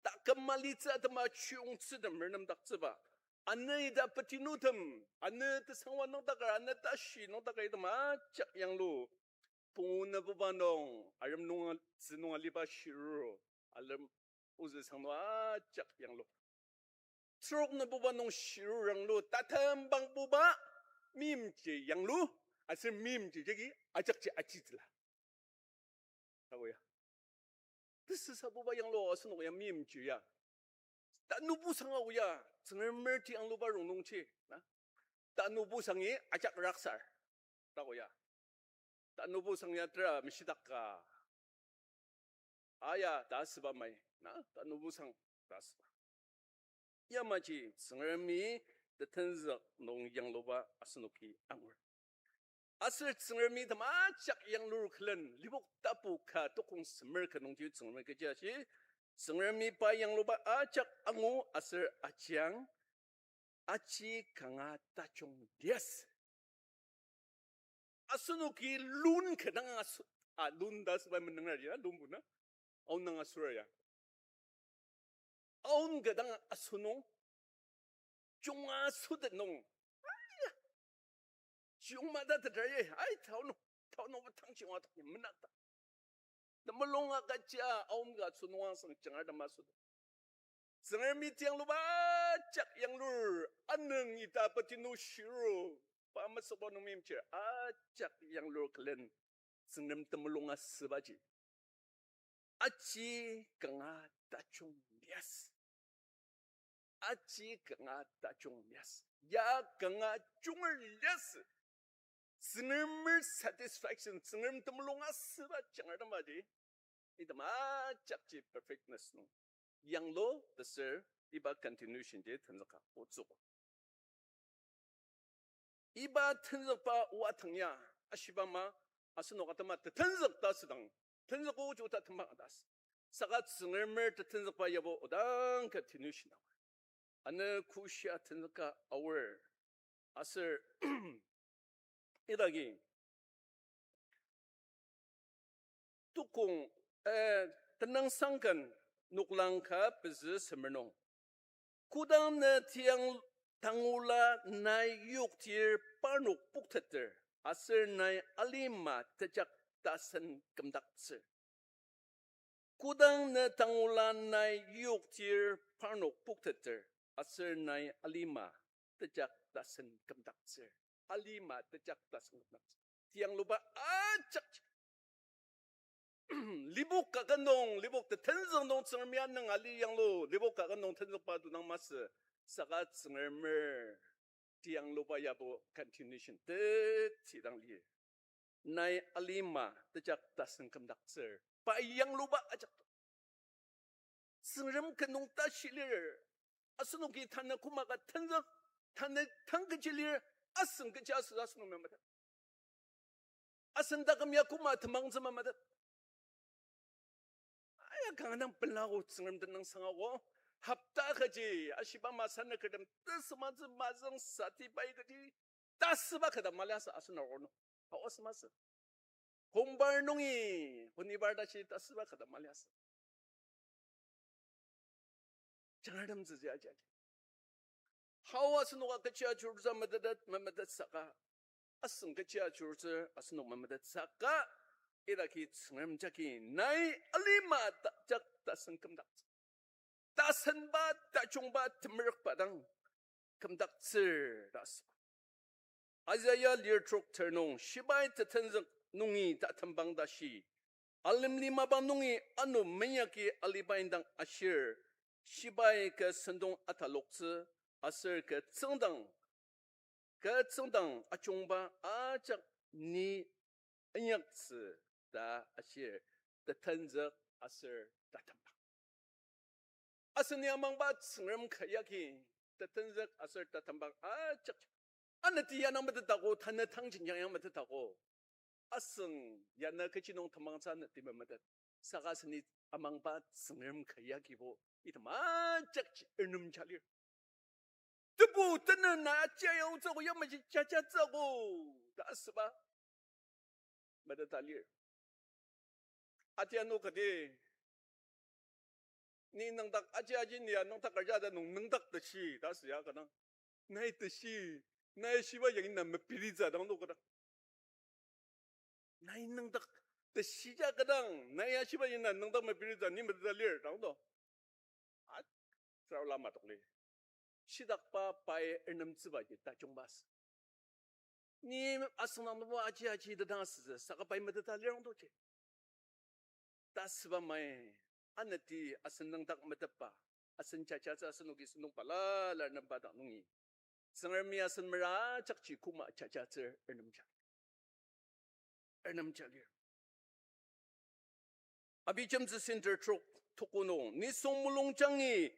Taküm malitsü atema chiyongtsütem renemdaktsüba. Anü ita petinutem, anü tesangwa nüngdaker, anü tashi nüngdaker item ajak yanglu. Pungu nübuba nung, arem nunga, tzü nunga liba shiruru, arem ozü sang nung ajak yanglu. Trok nübuba nung shiruru yanglu, tatembangbuba meimji yanglu, aser meimji jagi ajakji achitsüla. Takoya. Tesüsabuba yanglu asenok ya meimji ya. Tanubusang aoya, Tsüngremer tiyangluba rongnungji, na? Tanubusangi ajak raksar. Takoya. Tanubusang ya tera meshidaka. Aya, ta asüba mai, na? Tanubusang, ta asüba. Yamaji Tsüngremi tetenzük nung yangluba asenoki angur. Aser Tsüngremi temajak yanglur külen, Lipok tapu ka tokong semer ka nungji Tsüngremi kechi ashi, Tsüngremi pa yangluba ajak angu aser ajiang, aji kanga tajung liasü. Asenoki lun ka dang asu-, a, lun ta asüba menengra ya, lunbu na. Aon dang asura ya. Aon ka dang asunung, junga sütet nung. Aya. Jung mata tetra ye, ai, tao nung, tao nung tang junga tak menata. Temulung agüja aon ka asunung angsang jangar tema sütet. Tsüngremi tiyangluba ajak yanglur, anüng ita petinu shiru, pa mesüba nung meimchir ajak yanglur külen, Tsüngrem temulung asübaji. Aji kanga tajung liasü. Aji kanga tajung liasü. Ya kanga junger liasü. Tsüngremer satisfaction, Tsüngrem temulung asüba jangar temaji, item ajakji perfectness nung yanglu, taser iba continuation ji tenzüka otsüogo. Iba tenzükba oa tang ya, ashiba ama, asenok atema tetenzük ta asüdang, tenzük oju ta tema ta asü. Saka Tsüngremer tetenzükba yabo odang continuation aor. Ano koshia tenzüka aor. Aser idagi tukong, eh, tenüngsangken noklang ka pezü semer nung, kodang ne tiang tangula nai yoktir parnok pokteter, aser nai alima tejak tasen kümdaktsür. Kodang ne tangula nai yoktir parnok pokteter, aser nai alima tejak tasen kümdaktsür. Alima tejak tasen kümdaktsür. Tiangluba ajak Lipok kaket nung, Lipok tetenzük nung Tsüngremi anüng ali yanglu, Lipok kaket nung tenzükba dudang masü, saka Tsüngremer tiangluba yabo continuation teti dang lir. nai alima tejak tasen kümdaktsür. Pa yangluba ajak. Tsüngrem kü nung tashi lir. Asenoki tanü koma ka tenzük, tanü tang kechi lir, asen kechi asü asenok memetet. Asen taküm ya koma temangtsü memetet. Aya kanga dang pelago Tsüngrem tenüngsang ako. Hopta kaji, ashiba masü nükürtem tesümatsü mazüng sati pai kaji. Tasüba kata mali asü asenok nung. Hawa asü masü. Hongbar nungi, honibar tashi tasüba kata mali asü. Jangartem tsüji aji aji. Hawa asenoka kechi ajurutsü memetet, memetet saka. Asen kechi ajurutsü asenok memetet saka. Idaki Tsüngrem jagi nai alima ta-, jak tasen kümdaktsü. Tasenba, tajungba, temerükba dang kümdaktsür ta asüba. Isaiah lir trok ter nung, shibai tetenzük nungi tatembang tashi, alimli mapang nungi ano meinyaki aliba indang ashir, shibai kü sentong ataloktsü, aser kü tsüngdang, kü tsüngdang ajungba ajak ni inyaktsü ta ashir, tetenzük aser tatembang. Aseni amangba Tsüngrem ka yagi tetenzük aser tatembang ajak. Anati ya nang metetako, tanü tang jenjang ya metetako. Asüng ya na kechi nung temangtsü anati memetet. Saka aseni amangba Tsüngrem ka yagibo item ajakji ernemja lir. Tebu tenü na aji ya otsüogo, yamaji jajatsüogo ta asüba meteta lir. Ati ano kati, ni nüngdak aji aji ni ya nüngdak aji ta nung nüngdak tashi ta asü ya kanga. Nai tashi, nai shiba yangi na mepiritsü dang to kanga. Nai nüngdak tashi ja kanga, nai ya shiba yangi na nüngdak mepiritsü ni meteta lir dang to. A, tsürabula matok lir. Shidakba pai ernemtsübaji tajungba asü. Ni asüngdang nungbo aji aji ta dang asütsü, saka pai meteta lir dang toji. Ta asüba mai, anati asen nüngdak metetba, asen jajatsü asenoki sentong balala nemba dang nungi, Tsüngremi asen mera ajakji koma jajatsür ernemja, ernemja lir. Abijemtsü Center trok tuku nung, nisung mulungjangi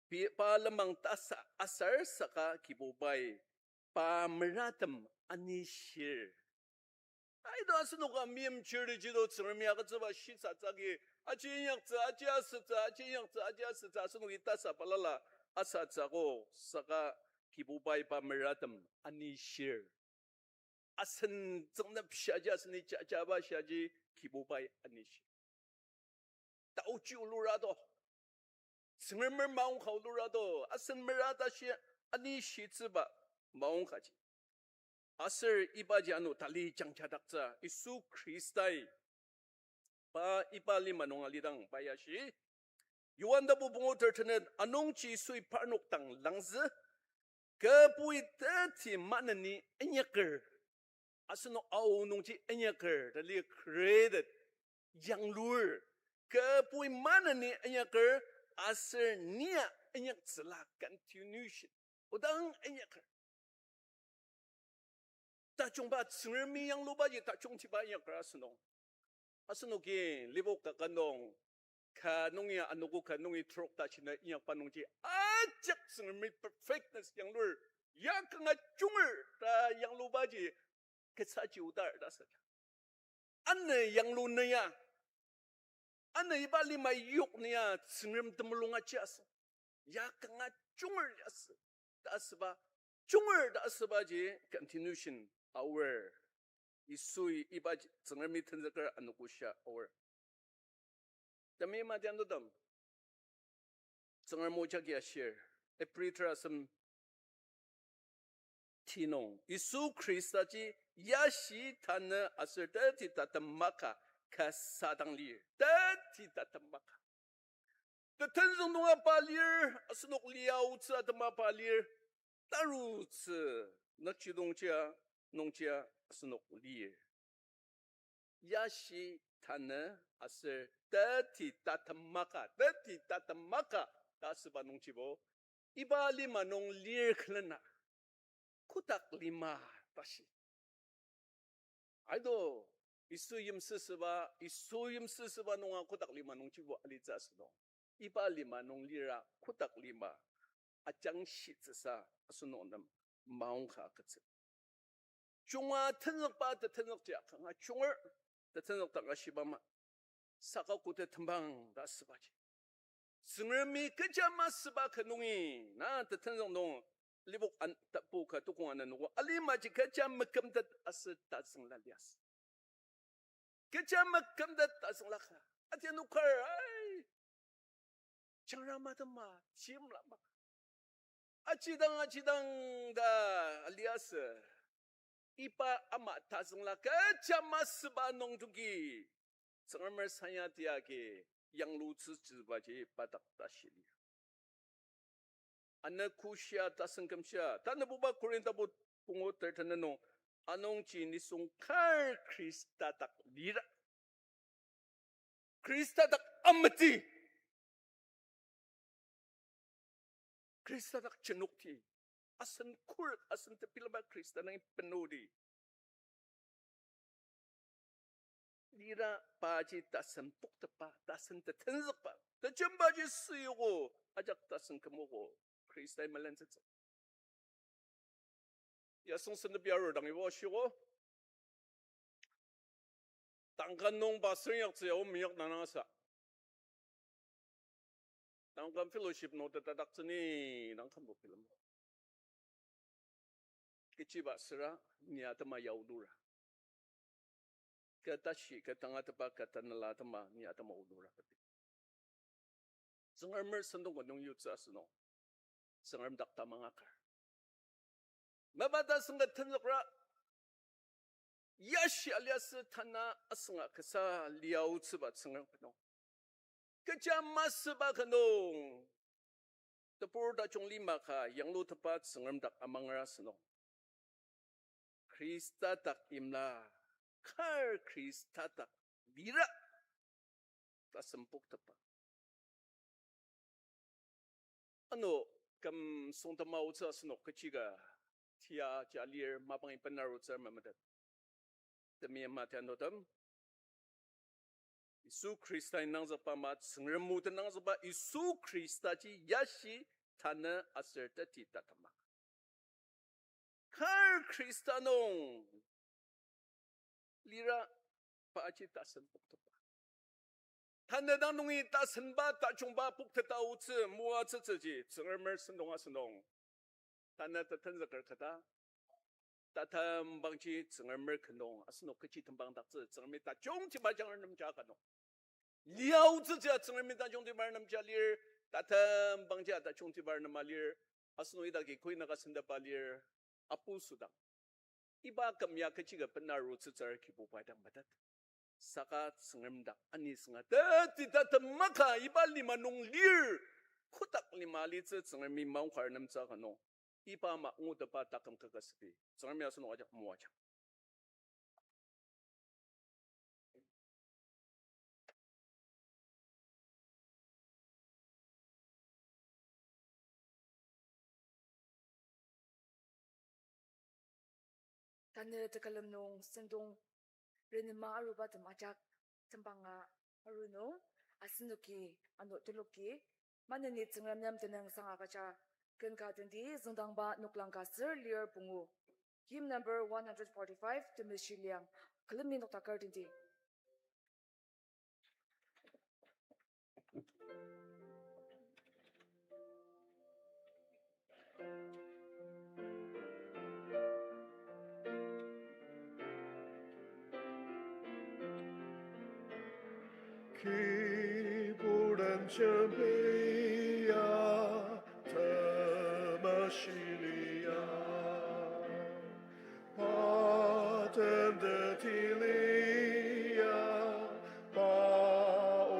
pi-, pa lenmang tasa asar saka Kibubai pa meratem anishir. Aito asenoka meimchirji to Tsüngremi agütsüba shisatsü agi, aji inyaktsü, aji asütsü, aji inyaktsü, aji asütsü, asenoki tasa balala asatsü ako, saka Kibubai pa meratem anishir. Asen tsüngnep shiaji, aseni jajaba shiaji, Kibubai anishir. Taochi olura to. Tsüngremer maongka olura to. Asen mera tashi anishitsüba maongkaji. Aser ibaji ano tali jangjadaktsü Yisu Khristai pa iba lima nung alidang pa ya shi, Johan tapu pungu tertenet, anungji Yisui parnok dang langzü, kü pui teti maneni inyaker, asenok ao nungji inyaker ta lir, created, yanglur, kü pui maneni inyaker, aser nia inyaktsüla, continuation, odang inyaker. Tajungba Tsüngremi yanglubaji tajungtiba inyaker asenok. Asenoki Lipok kaket nung, ka nungi anogo ka nungi trok ta shina inyakba nungji ajak Tsüngremi perfectness yanglur, ya kanga junger ta yanglubaji kesaji odar ta asü. Ano yanglu nü ya, ano iba lima yok nü ya Tsüngrem temulung aji asü. Ya kanga junger liasü ta asüba, junger ta asübaji continuation aor. Yisui ibaji Tsüngremi tenzüker anogoshia aor. Temi matiantotem, Tsüngrem o jagi ashir, Ibri terasem ti nung, Yisu Khristaji yashi tanü aser teti tatem maka kasa dang lir, teti tatem maka. Tetenzük nunga pa lir, asenok liaotsü atema pa lir, tarutsü nükjidongja, nungjia asenok lir. Yashi tanü aser teti tatem maka, teti tatem maka ta asüba nungjibo, iba lima nung lir külena, kotak lima tashi. Aido, Yisu yimsüsüba, Yisu yimsüsüba nunga kotak lima nungjibo alitsü asünung. Iba lima nung lira kotak lima ajangshitsüsa asünung nem maongka agütsü. Junga tenzükba tetenzükji kanga junger, tetenzük dang ashiba ama. Saka kote tembang ta asübaji. Tsüngremi kecha masüba ka nungi, na tetenzük nung, Lipok an-, tapu ka tukong ana nungo, alimaji kecha mekümtet aser tazüngla liasü. Kecha mekümtet tazüngla ka. Atianü kar, ai. Jangra madema, timlama. Ajidang, ajidang ta aliasü. Iba ama tazüngla kecha masüba nungtoki, Tsüngremer sanya tiagi yanglutsütsübaji pa dak tashi lir. Ana kushia tasen kümshia, tanabuba Korinthbo pungu tertena nung, anungji nisung kar Khrista dak lira. Khrista dak ameti. Khrista dak jenokti. Asen kur, asen tebilema Khrista nang penudi. Lira paji tasen puktepba, tasen tetenzükba. Tejembaji süyogo, ajak tasen kümogo. Khristai melentsütsü. Yasüng sentepi arur dang ibo ashiko. Tangka nung pastor yaktsü ya o minyak nang asa. Tangka fellowship nung tetatdaktsüni tangka bu film. Kechiba süra ni atema ya olura. Kü tashi, kü tangatetba, kü tanela atema ni atema olura. Tsüngremer sentong ka nung yutsü asünung. Tsüngrem dak tamang akar. Mapa ta sengka tenzükra. Yashi aliasü tanü asünga kasa liaotsüba Tsüngrem ka nung. Kecha masüba ka nung. Tebur tajung lima ka yanglutetba Tsüngrem dak amangra asünung. Khrista dak imla, kar Khrista dak lira, tasen puktepba. Ano, küm süngtema otsü asenok kechi ka tia ja lir mapangi benarutsü memetet. Temi ama tiandotem. Yisu Khrista nangzükba ama Tsüngrem o tenangzükba Yisu Khrista ji yashi tanü aser teti tatema. Kar Khrista nung lira paji tasen puktepba. Tanü dang nungi tasenba tajungba pukteta otsü moatsütsüji Tsüngremer sentong asünung. Tanü tetenzüker kata. Tatembangji Tsüngremer kenung asünung kechi tembangdaktsü Tsüngremi tajungtiba jangrem ja ka nung. Liaotsütsü Tsüngremi tajungtiba nem ja lir, tatembangji tajungtiba nem alir, asünung idaki koinaka sendaba lir, apu sudang. Iba küm ya kechi ka benarutsütsür Kibuba dang metet. Saka Tsüngrem dak ani sünga teti tatemaka iba lima nung lir, kotak lima alitsü Tsüngremi maongkar nemtsü ka nung. Iba ama ngutetba taküm kakasüti. Tsüngremi asenok ajak moajang. Tanü tekülem nung sentong renema arubatem ajak tembanga arunung asenoki ano teloki maneni Tsüngrem nem tenüngsang agüja ken ka tenti züngdangba noklang ka ser lir pungu. Hymn number one hundred forty-five, Temeshi Liang, külemi noktaker tenti. Kibur den jembia, temeshi liang. Pa den teti lia, pa o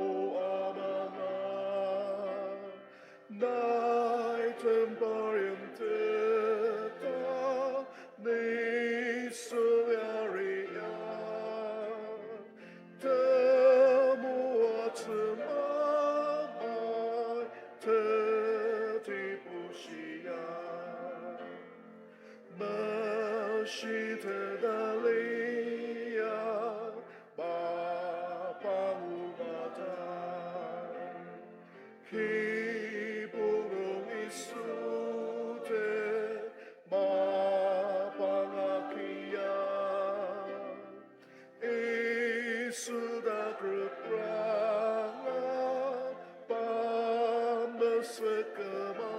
amanga. Nai tembar yimteta, nisung yaria. Temoatsü mamai teti bushia. Meshiteta lia. Kibong nung Yisu den mapang agia. Yisu dak repranga pa mesükema.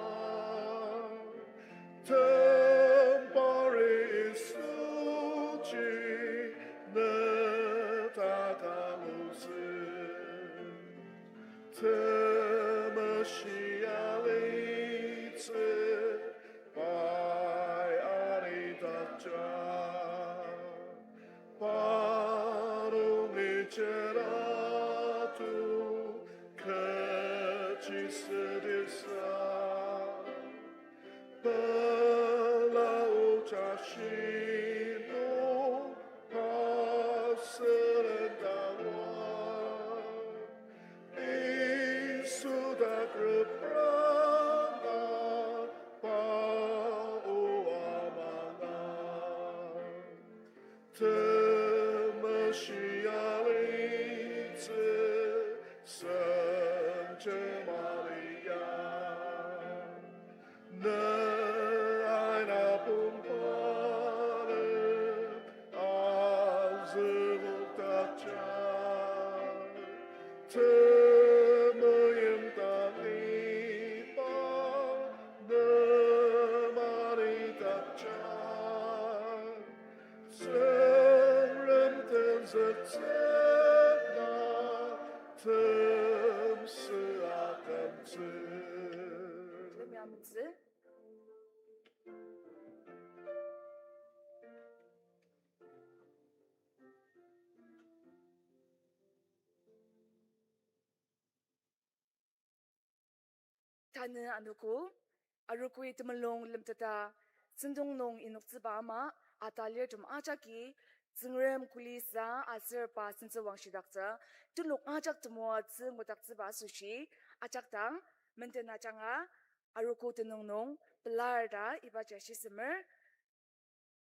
Temporary Yisu ji ne ta kalutsü. Temeshi alitsü pai alidakja. Parnok ijeratu kechi südisa. Pela oja shinung pa sülen dangwa. Yisu dak repranga pa o amanga. Temeshi alitsü Saint Maria. Ne aina pumparem azüngokdakja. Temeim taliba ne manidakja. Tsüngrem tenzüktsüla temsü akümtsü. Temeim amtsü. Tanü anogo, arogoi temulung lemteta, sentong nung inoktsüba ama, atalirtem ajaki, Tsüngrem kulisa aser pa sentsüwangshidaktsü, telok ajak temoatsü ngudaktsüba asoshi, ajak dang, menden ajanga, arogo tenüng nung, pelar ta ibaji shisemer,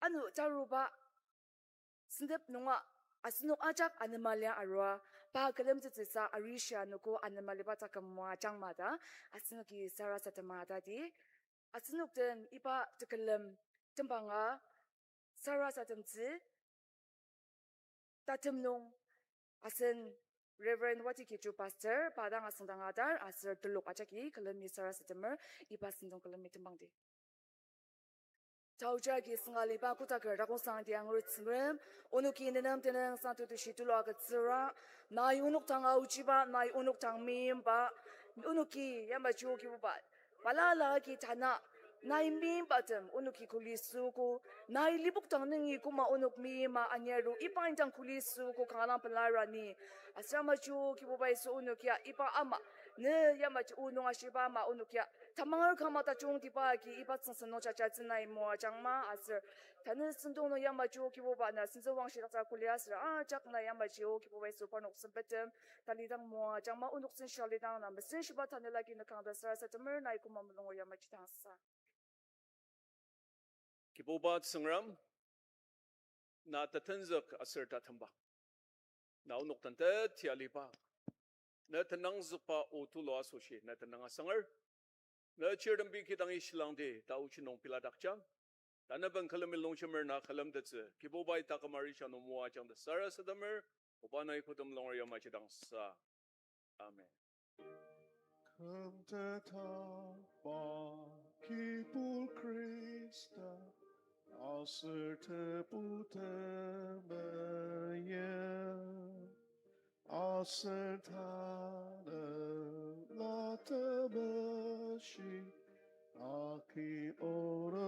ano taruba, sentep nunga, asenok ajak anema lia arua, pa külemtettsüsa arishi anogo anema liba taküm moajangma ta, asenoki sarasadema tadi, asenok den iba tekülem tembanga sarasademtsü, tatem nung asen Reverend Wati Kichu Pastor, pa dang asüngdang atar, aser telok ajaki külemi sarasademer, iba sentong külemi tembangdi. Taoji agi sünga aliba kotaker Rakong Sangdi angur Tsüngrem, onoki nenem tenüngsang tetushi tulu agütsüra, nai onok dang aochiba, nai onok dang meimba, onoki yamaji o Kibuba, balala agi tanü, nai meimbatem onoki kuli süogo, nai libok dang nungi koma onok meima anir aru, iba indang kuli süogo kanga dang pelar ni. Aser yamaji o Kibuba Yisu onok ya iba ama, ne yamaji o nung ashiba ama onok ya tamanger kanga tajungtiba agi iba tsüngsem nung jajatsü nai moajangma aser, tanü sentong nung yamaji o Kibuba na sentsüwangshidaktsü kuli aser, ajak na yamaji o Kibuba Yisu parnok sempetem, talidang moajangma onok senshi alidang na mesenshiba tanela ki na kanga ta sarasademer nai koma mulunger yamaji dang sa. Kibuba Tsüngrem, na tetenzük aser tatemba. Na onok den teti aliba. Na tenangzükba o tulu asoshi, na tenüng asanger. Na chirtembi kidangi shilangdi, taochi nung piladakjang. Tanü ben külemi longshimer na külemtettsü, Kibubai taküm arishi nung moajang ta sarasademer, oba nai kotem longer yamaji dang sa. Amen. Kümtetba Kibur Khrista, aser Tebu temeim, aser Tanela Temeshi, agi ora